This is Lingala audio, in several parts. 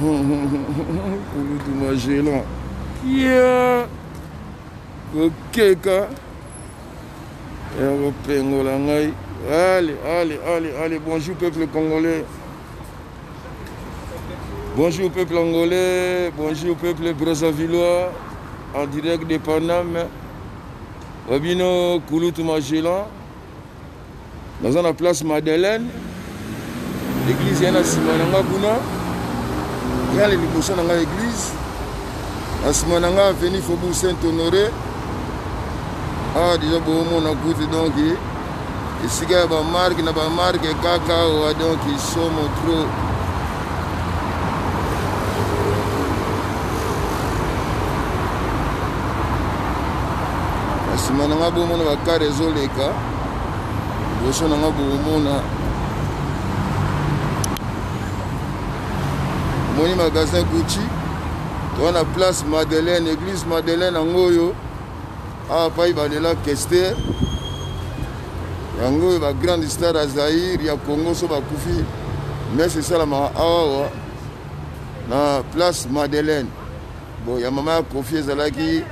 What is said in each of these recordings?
Kulutu Magellan. Yeah. Kokeka. Ya kopengola ngai. Allez, allez, allez, allez. Bonjour peuple congolais. Bonjour peuple angolais, bonjour peuple brazzavillois, en direct de Paname. Wabino Kulutu Magellan. Naza na place Madeleine. Église ya na nsima na nga kuna. Yale liboso na nga église. Na nsima na nga avenue Faubourg Saint-Honoré. Ah déjà bomona kutu donc esika ya bamarke na bamarke kaka awa donc somo trop. Na nsima na nga bomona bakare ezoleka liboso na nga bokomona omoni magasin Gucci toza na place Madeleine église Madeleine yango oyo awa pai balela Kester yango oyo ba grande star ya Zaïre ya Congo so bakufi messe esalamaka awawa na place Madeleine bon ya mama ya Kofi ezalaki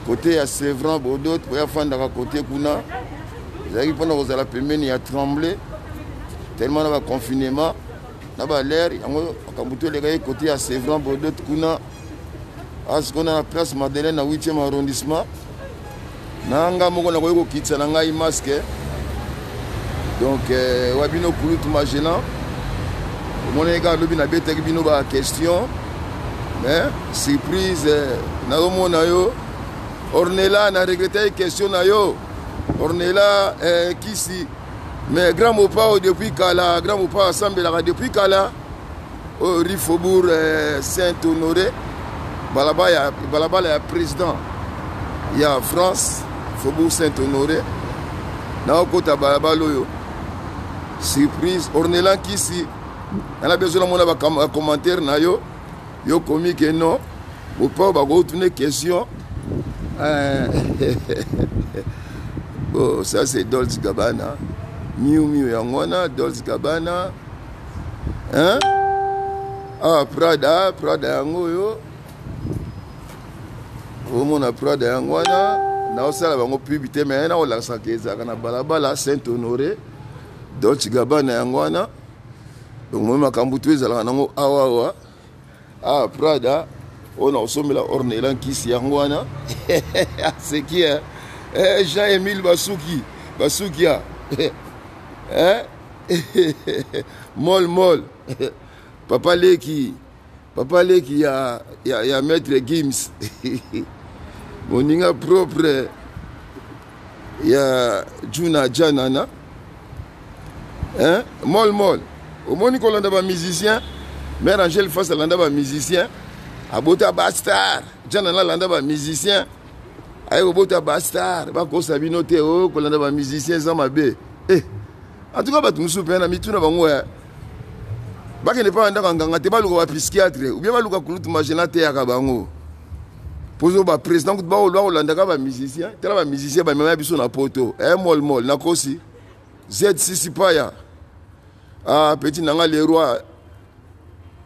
kote ya Sevran Bodot oyo afandaka kote kuna ezalaki mpona kozala pembeni ya Tremblay tellement na baconfinement na balere yango makambo to elekaki kote ya Sevran Bodot kuna asikoyo na place Madeleine na 8e arrondissement na nga moko nakoki kokitisa na ngai masque donc eh, wa bino kulutu Magellan omonaki kaka lobi nabetaki bino ba question mais surprise eh, nazomona yo Ornella na regretaki question na yo Ornella eh, kisi mais grand mopao depuis kala grand mopao asambelaka depuis kala oyo rue Faubourg eh, Saint Honoré balabala balabala ya président ya France Faubourg Saint Honoré naokota balabala oyo surprise Ornella Kisi nana besoin namona bacommentaire na yo yo komi ke non mopao bakotuna question eh, bon ça c'est Dolce Gabbana miu miu yango wana Dolce Gabbana hein? Ah, Prada, Prada yango oyo omona Prada yango wana naosala bango pub te me nakolakisaka ezalaka na balabala Saint Honoré Dolce Gabbana yango wana donc moi makambo to ezalaka nango awa awa ah Prada oyo nakosombela Ornella nkisi yango wana aseki eh, Jean Emile Basuki Basukia eh? mol mol papa leki papa leki ya, ya, ya maître Gims moninga propre ya Juna Janana hein? mol mol omoni kolanda ba musicien mère Angèle Face alanda ba musicien abota ba star Janana alanda ba musicien aye kobota ba star bakosa bino te o oh, kolanda ba musicien eza mabe eh. En tout cas bato mosusu mpe na mituna bango ya bakende mpa bandako ya nganga te baluka bapsychiatre ou bien baluka kulutu magena ateyaka bango mpo baprésident kutu bakolwa kolandaka bamusicien tala bamusicien bamema biso na poto e mol mol nakosi z6 paya ah, petit na nga le roi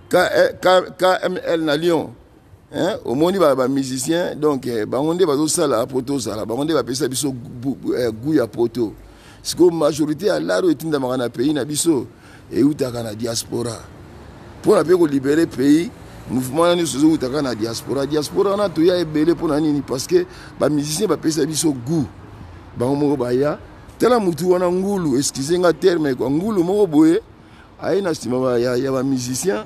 kml na lyon Hein, omoni ba, ba musicien donc eh, bango nde bazosala po tozala bango nde bapesa biso goût eh, ya poto sikoyo majorité ya laro etindamaka na pays na biso eutaka na diaspora mpo na mpe kolibere pays mouvement wana nyonso ezowutaka na diaspora diaspora wana toya ebele mpo na nini parce que bamusicien bapesa biso goût bango moko baya tala motu wana ngulu excuse nga terme kwa ngulu moko boye aye na nsima ya, ya bamusicien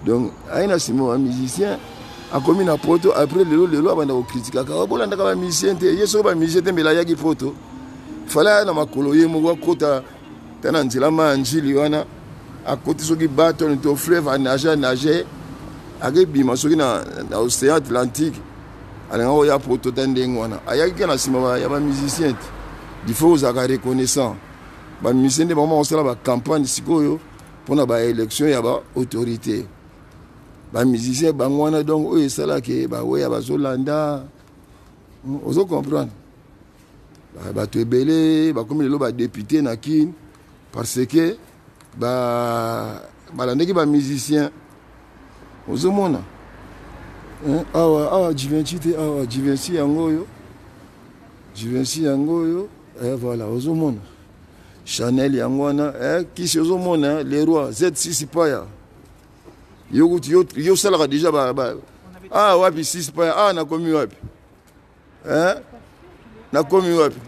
donc aye na nsima bamusicien akomi na poto après lelo lelo abanda kokritikaka oh, bolandaka bamusicien te ye soki bamusicien te mbela ayaki poto fale aya na makolo ye moko akota ta na nzela ma ya njili wana akoti soki baton to fleuve anage anage akebima soki na, na océan atlantique alinga koya poto ta ndenge wana ayaki kaka na nsima ya bamusicien te il faut ozalaka reconnaissant Ba musiciens nde bango bakosala ba campagne sikoyo mpona ba élection ya ba autorité ba musiciens bango wana donc oyo esalaka baweya bazolanda ozo comprendre bato ebele bakomi lelo badepute na kin parce que balandaki ba bamusicien. Ozomona awa awa Givenchy te, awa Givenchy yango oyo, Givenchy yango oyo, eh, voilà, ozomona Chanel yango wana, eh, kisi ozomona le roi Z6 paya. Yo kutu yo yo salaka déjà ba, ba ah wapi 6 paya, ah nakomi wapi? Eh? Nakomi wapi?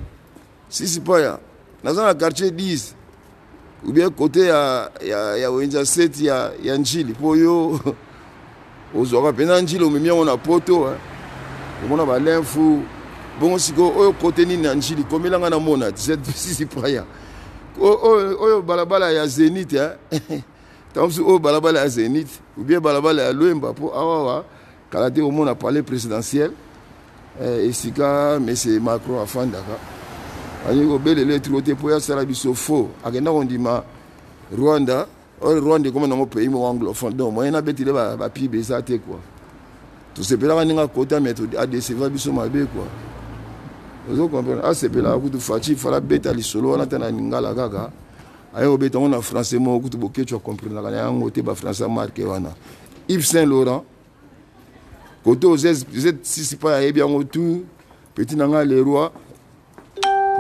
6 paya. Naza na quartier 10 ou bien côté ya ya ya wenza 7 ya ya Njili po yo ozwaka mpenza Njili omemi yango na poto eh. Omona ba lemfu bongo sikoyo oyo kote nini na Njili komela nga namona 6 paya oyo oyo balabala ya Zenith eh. Ntango mosusu oyo balabala ya Zenith ou bien balabala ya Lwemba po awawa kala te omona palais présidentiel eh, esika monsieur Macron afandaka. Alingi kobelela etro te mpo ye asala biso faux, akenda kondima Rwanda. Oyo Rwanda ekoma nango pays moko anglophone, donc moyen abetele bapibe eza te quoi. Tosepelaka ndenge akota, mais adeceva biso mabe quoi. Ozo comprendre? Asepelaka kutu Fatshi fala beta lisolo wana ata na lingala kaka, aye kobeta yango na français moko kutu Boketshu akomprenaka na yango te, bafrançais marke wana. Yves Saint Laurent kote oyo Z6 pa ayebi yango tout, petit na ngai le roi,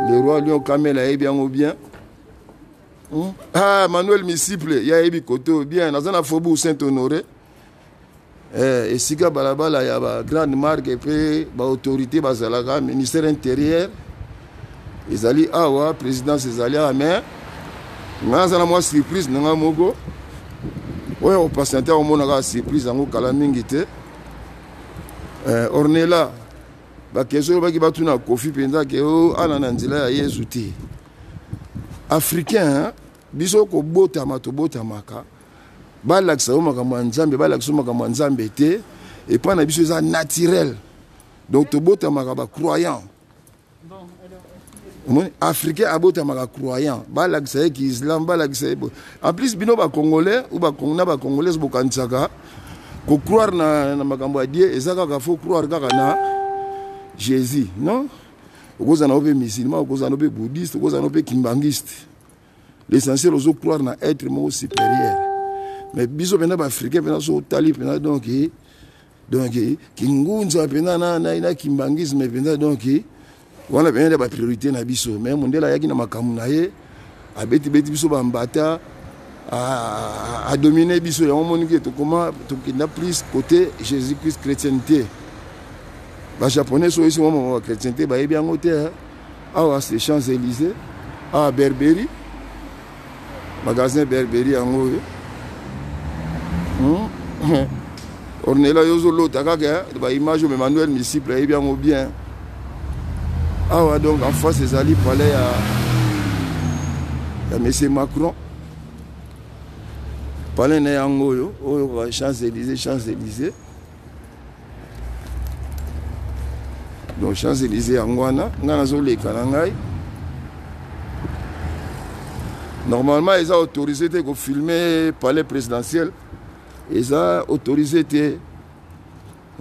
le roi Lion Kamel ayebi yango bien. Ah, Manuel Misiple ye ayebi kote oyo bien. Naza na Faubourg Saint Honoré, eh, esika balabala ya ba grande marque mpe ba autorité bazalaka, ministère intérieur ezali awa, présidence ezali awa. Mais ngai naza na mwa surprise na ngai moko oyo kopatiente akomona kaka surprise yango kala mingi te. Eh, Ornella bakestion olobaki batuna Kofi mpenza ke o ala na nzela ya Yesu te. Africain biso kobotama tobotamaka balakisa yo makambo ya Nzambe, balakisa yo makambo ya Nzambe te, epai na biso eza naturel, donc tobotamaka bacroyant. Omoni africain abotamaka croyant, balakisa ye kiislam, balakisa ye. En plus bino bacongolais ou na bacongolaise bokanisaka kocroire na, na makambo ya Dieu eza kaka faut croire kaka na Jésus. Non, okozala na yo mpe musulman, okozala na yo mpe bouddhiste, okozala na yo mpe kimbangiste, l'essentiel ozo croire na être moko supérieur. Mais biso mpenza baafricain mpenza so otali mpenza donc kingunza mpenza na, na, na kimbangisme mpenza, donc wana mpenza nde bapriorité na biso. Mais mondele ayaki na makambo na ye, abetibeti biso bambata, adomine biso. Yango moniki tokoma tokenda plus côté Jésus Christ, chrétienté. Bajaponais so oyesi mwa bachrétienté bayebi yango te. Awa c'est Champs Élysées, awa Berberie, magasin Berberie yango oyo. Ornella yo ozolota kaka baimage oyo, Emmanuel Misiple ayebi yango bien. Awa donc en face ezali palais ya, ya monsieur Macron, palais na yango oyo oyo Champs Élysées, Champs Élysées. Donc Champs Élysées yango wana ngai nazoleka na ngai. Normalement eza autorisé te kofilme palais présidentiel, eza autorisé te,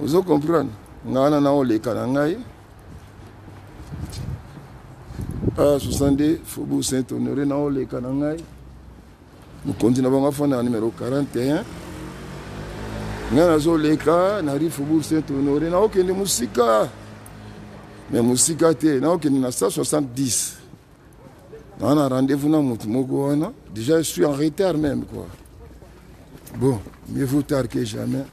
ozo comprendre. Ngai wana naoleka na ngai a 62 Faubourg Saint Honoré, naoleka na ngai. Mokonzi na bango afanda na numero 41. Ngai nazoleka na rue Faubourg Saint Honoré, naokende mosika, mais mosika te, naokende na 170. Naa na rendez-vous na motu moko wana, déjà je suis en retard même quoi. Bon, mieux vaut tard que jamais.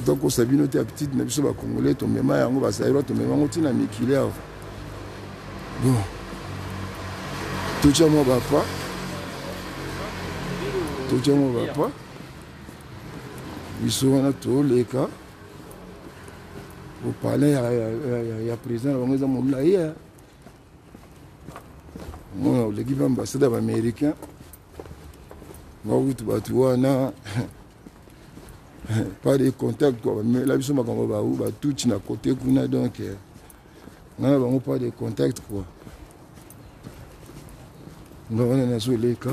Tokosa bino te, aptitude na biso bacongolais tomema yango, bazairwa tomema yango ntina mikili awa. Bon, totya mwa bapa, totya mwa bapa biso wana toleka opalais ya, ya, ya, ya, ya président na bango eza molai. Mona oleki mpe ambassade ya baaméricain bakutu bato wana pas de contact quoi, bamela biso makambo batuti na kote kuna, donc nga na bango pas de contact quoi. Nga wana nazoleka,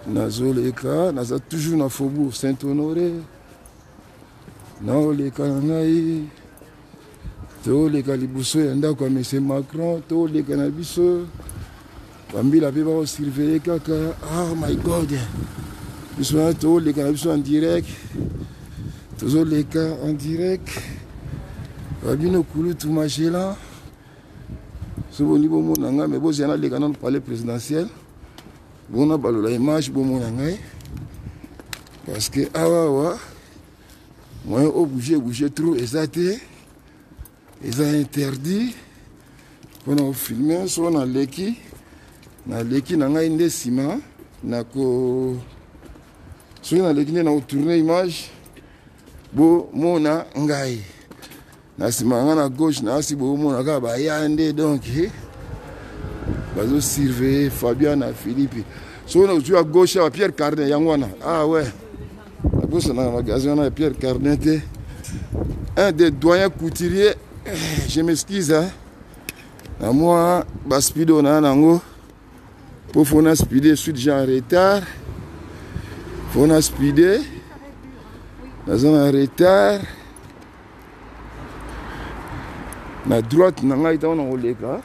nazoleka, naza toujours na Faubourg Saint Honoré, naoleka na ngai, toleka liboso ya ndako ya monsieur Macron, toleka na biso. Bambila mpe bakosurveille kaka. Oh my God, biso wana toleka na biso en direct, tozoleka en direct. Babino kulutu Magellan, so boni bomona ngai, me bozela naleka nano palais présidentiel, bona balola image bomona ngai, parce que awawa moyen obouge bouge trop eza te, eza interdit mpona kofilme. So naleki, naleki na ngai nde nsima nako, soki naleki nde nakotourne image bomona ngai na nsima ngai na gauche na asi, bomona kaka baya nde. Donc bazosurveille Fabian na Philippe. Soki nazwi ya gauche ya Pierre Cardin, yango wana. Ah ouais, nabosanaka magasin wana ya Pierre Cardin te, un des doyens couturiers. Je m'excuse, hein, na mwa baspeed oyo naa nango, mpo faut na speede, suis déjà en retard, faut na speede, naza na retard. Na droite na ngai, ntango na koleka,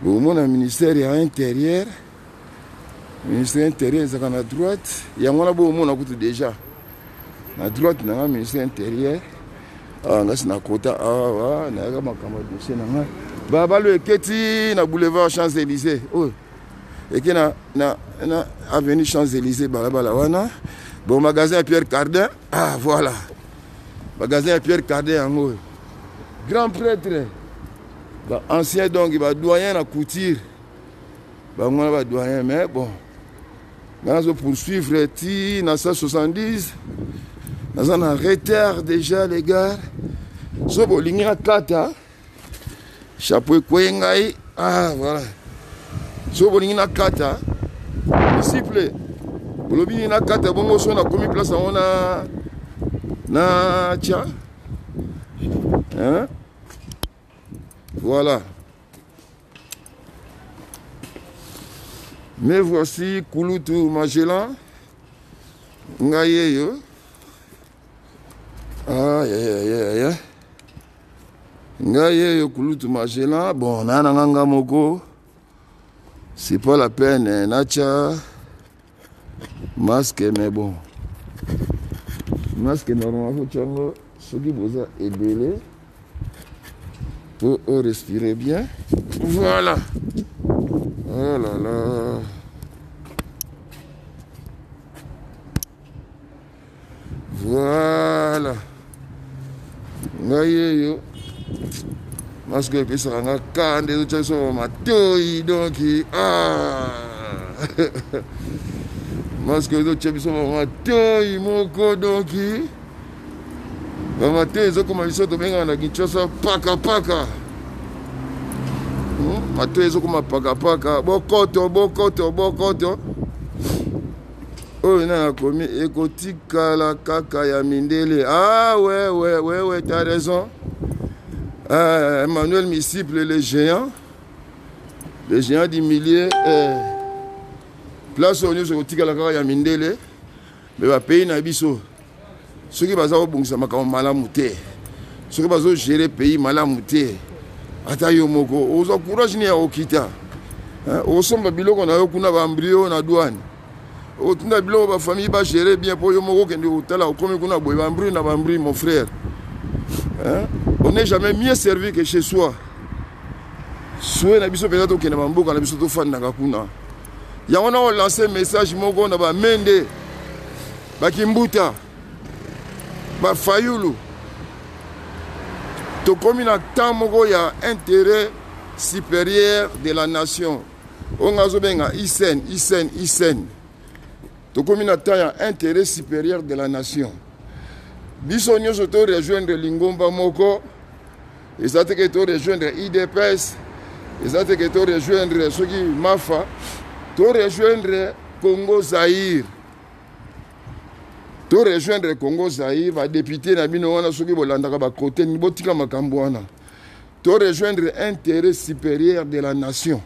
bomona ministère ya intérieur. Ministère intérieur ezalaka na droite, yango wana bomona kutu déjà na droite na ngai ministère intérieur. Awa ngasi nakota awa, nayaka makambo ya dossier na ngai. Babalo eketi na boulevard Champs Élysées, oyo eke na avenue Champs Élysées, balabala wana. Bon, magasin ya Pierre Cardin, ah voilà, magasin ya Pierre Cardin yango oyo, grand prêtre, baancien, donc badoyen na couture, bango wana badoyen. Mais bon, nga nazo poursuivre ti na 170, naza na retard déjà, les gars. So bolingi nakata chapeau, ekwei ngai. Ah voilà, so bolingi nakata disciple, bolobi nini? Nakata bongo so nakomi place yango na tia, hein? Voilà. Mais voici Kulutu Magellan. Ngai yeyo. Aïe, aïe, aïe, aïe. Ngai yeyo Kulutu Magellan. Bon, na na nga moko. C'est pas la peine, natia masque, mais bon. Masque normalement faut tiango soki boza ebele pour respirer bien. Voilà. Oh là là. Voilà. Ngai yeyo. Masque epesaka nga kanda, ezotya biso matoi, donc ah. Masque ezotya biso matoi moko, donc bamatoi ezokoma biso, tobengaka na Kinshasa pakapaka. Matoi ezokoma pakapaka, bokoto bokoto bokoto. Oyo na nakomi ekotikala kaka ya mindele. Ah ouais ouais ouais ouais, t'as raison. Emmanuel Misiple, le géant, le géant du milieu. Place oyo nyonso ekotikala kaka ya mindele. Me bapays na biso, soki baza kobongisa makambo malamu te, soki bazogere pays malamu te, ata yo moko ozwa courage nini ya kokita osomba biloko na yo kuna, baembrio na douane, otinda biloko, bafamille bagere bien, mpo yo moko okende kotala, okomi kuna boye, baembrio na baembrio. Mon frère, hein? On n'est jamais mieux servi que chez soi. Souhait na biso mpenza, tokende bamboka na biso, tofandaka kuna. Yango na olance message moko na bamende, bakimbuta, bafayulu. Tokomi na temps moko ya intérêt supérieur de la nation, oyo nga azobenga ISN, ISN, ISN. Tokomi na temps ya intérêt supérieur de la nation. Biso nyonso to rejoindre lingomba moko. Eza te ke to rejoindre UDPS, eza te ke to rejoindre soki mafa, to rejoindre Congo Zaire, to rejoindre Congo Zaire. Badepute na bino wana, soki bolandaka bakote nini, botika makambo wana. To rejoindre intérêt supérieur de la nation.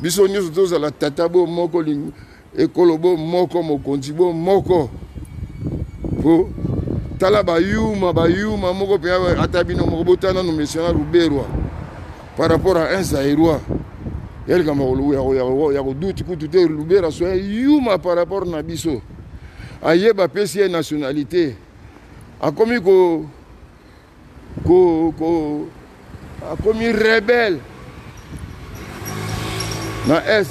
Biso nyonso tozala tata bo moko, ekolo bo moko, mokonzi bo moko. Po tala bayuma, bayuma moko mpenza, ata bino moko botala nanu monsieur na Ruberwa par rapport à un Zaïrois. Ya likambo ya koduti kutu te. Lubera so yuma par rapport na biso. Ayeba apesi ye nationalité, akomi ko ko ko akomi rebelle na est.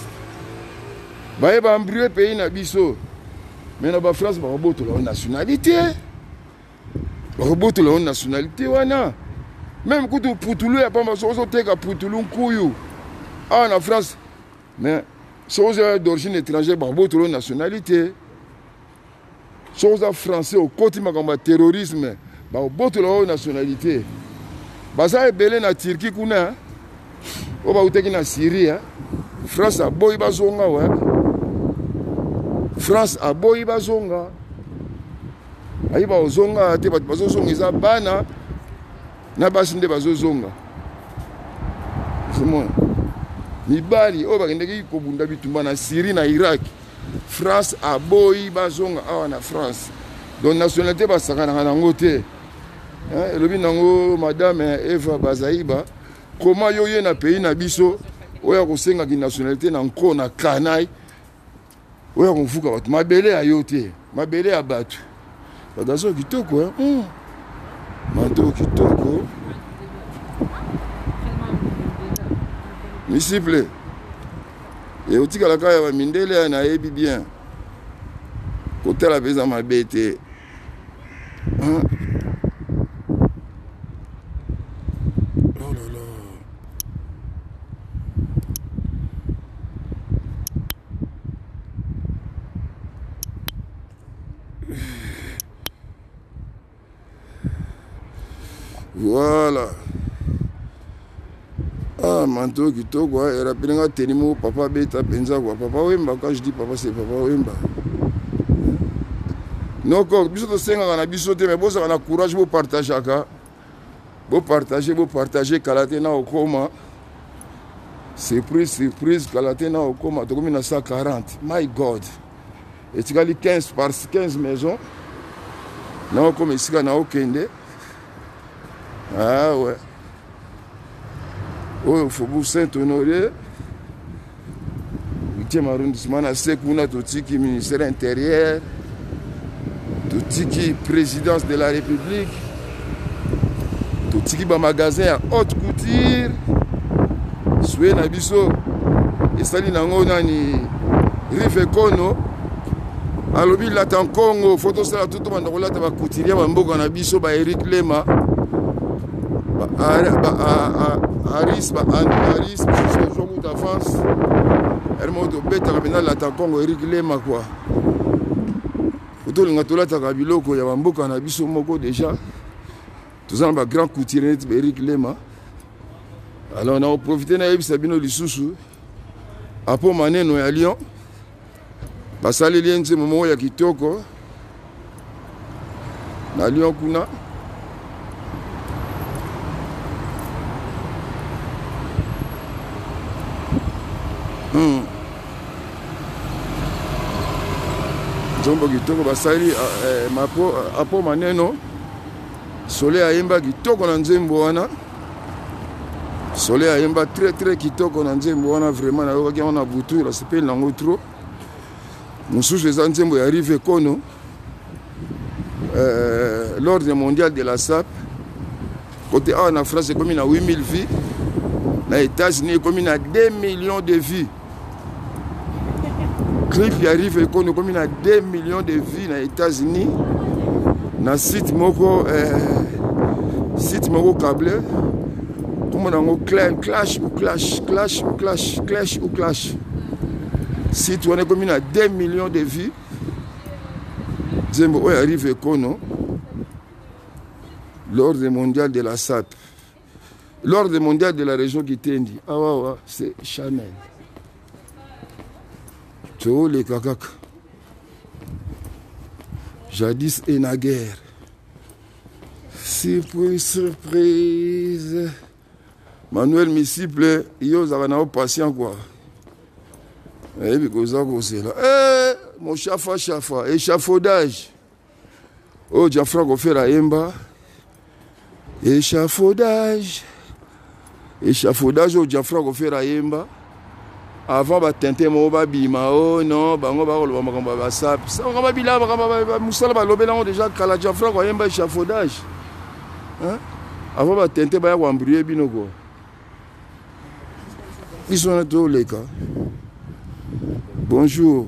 Baye baembrie pays na biso, mais na bafrance bakobotola yo nationalité, bakobotola yo nationalité wana. Même kutu putulu ya pamba, soki ozoteka putulu nkuyu awa na France, mais soki oza d'origine étrangère, bakobotola yo nationalité. Soki oza français, okoti makambo ya terrorisme, bakobotola oyo nationalité. Baza ebele na Turquie kuna oyo bautaki na Syrie. France aboyi bazonga. We France aboyi bazonga, ayi bakozonga te. Bato bazozonga eza bana na basi nde bazozonga. Ozomona mibali oyo bakendeki kobunda bitumba na Syrie, na Irak, France aboyi bazonga awa na France. Donc nationalité basakanaka nango te. Elobi nango madame Eva Bazaiba, koma yo ye na pays na biso oyo akosengaki nationalité na nko na kanai oyo akofuka bato mabele ya yo te, mabele ya bato. Bagazo kitoko, manteau kitoko, misiple ekotikala kaka ya bamindele. Ya nayebi bien kotala mpenza mabe te. Oh là là. Voilà. Ah, manteau kitoko, erappeler nga teni moko papa beta mpenza kwa Papa Wemba. Quand je dis papa, c'est Papa Wemba. Noko biso tosengaka na biso te, mais bozala na courage, bopartageaka, bopartage, bopartage. Kala te na okoma surprise, surprise. Kala te na okoma, tokomi na 140. My God, etikali 15 par 15 maison na okoma esika na okende. Ah ouais, oyo Faubourg Saint Honoré, 8e arrondissement. Na se kuna totiki ministère intérieur, totiki présidence de la République, totiki bamagasin ya haute couture. Sue na biso esali nango nani? Rive Kono alobi lata nkongo. Fo tosala tu, tobanda kolata bacouturier bamboka na biso, ba Eric Lema, Haris, Haris mosusu bazwa kuta France. Ere moko tobetaka mpenza lata nkongo, Eric Lema kua. Tolinga tolataka biloko ya bamboka na biso moko. Déjà toza na bagrand couturier neti ba Eric Lema. Alors na oprofite nayebisa bino lisusu, apo maneno ya Lyon basaleli ye nzembo moko ya kitoko na Lyon kuna. Nzombo kitoko basali mapo apo maneno sole ayemba kitoko na nzembo wana. Sole ayemba très très kitoko na nzembo wana. Vraiment nayokaki yango na butu, nasepeli nango trop. Mosusu eza nzembo ya Rive Kono, l'ordre mondial de la SAP. Côté awa na France ekomi na 8000 vues, na États-Unis ekomi na 2 millions de vues. Clip ya Rive Kono ekomi na 2 millions de vues na États-Unis, na site moko, site moko câble, kombo nango Clash ou Clash, Clash ou Clash, Clash ou Clash. Site wana ekomi na 2 millions de vues, nzembo oyo arrive Ekono, l'ordre mondial de la SAP, l'ordre mondial de la région Kitendi. Awawa, c'est Chanel. Toleka kaka jadis et naguère. Surprise, surprise. Manuel Misiple, yo ozalaka na yo patient quoi, nayebi koza kozela. Eh, moshafa shafa, échafaudage oyo Jafra Kofera ayemba, échafaudage, échafaudage oyo Jafra Kofera ayemba. Avant batente moko babima, o oh non, bango bakoloba makambo ya basape, makambo babila, makambo mosala balobela yango déjà kala. Jafra koyemba échafaudage avant batente baya koembrouye bino kua. Biso wana toleka. Bonjour.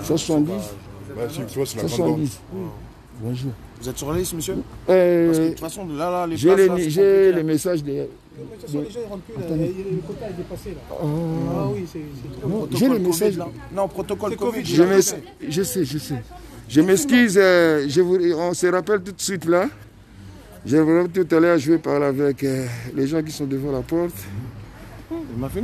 170. 170. Bonjour. Vous êtes journaliste, monsieur? Parce que de toute façon, là, là, les J'ai les, les messages de. De toute façon, les gens ils rentrent plus, là. Le quota est dépassé là. Oh. Ah oui, c'est trop. J'ai les messages. Là. Non, protocole Covid. Je sais, je sais. Je m'excuse, on se rappelle tout de suite là. Je vous rappelle tout à l'heure, je vais parler avec les gens qui sont devant la porte. Il m'a fait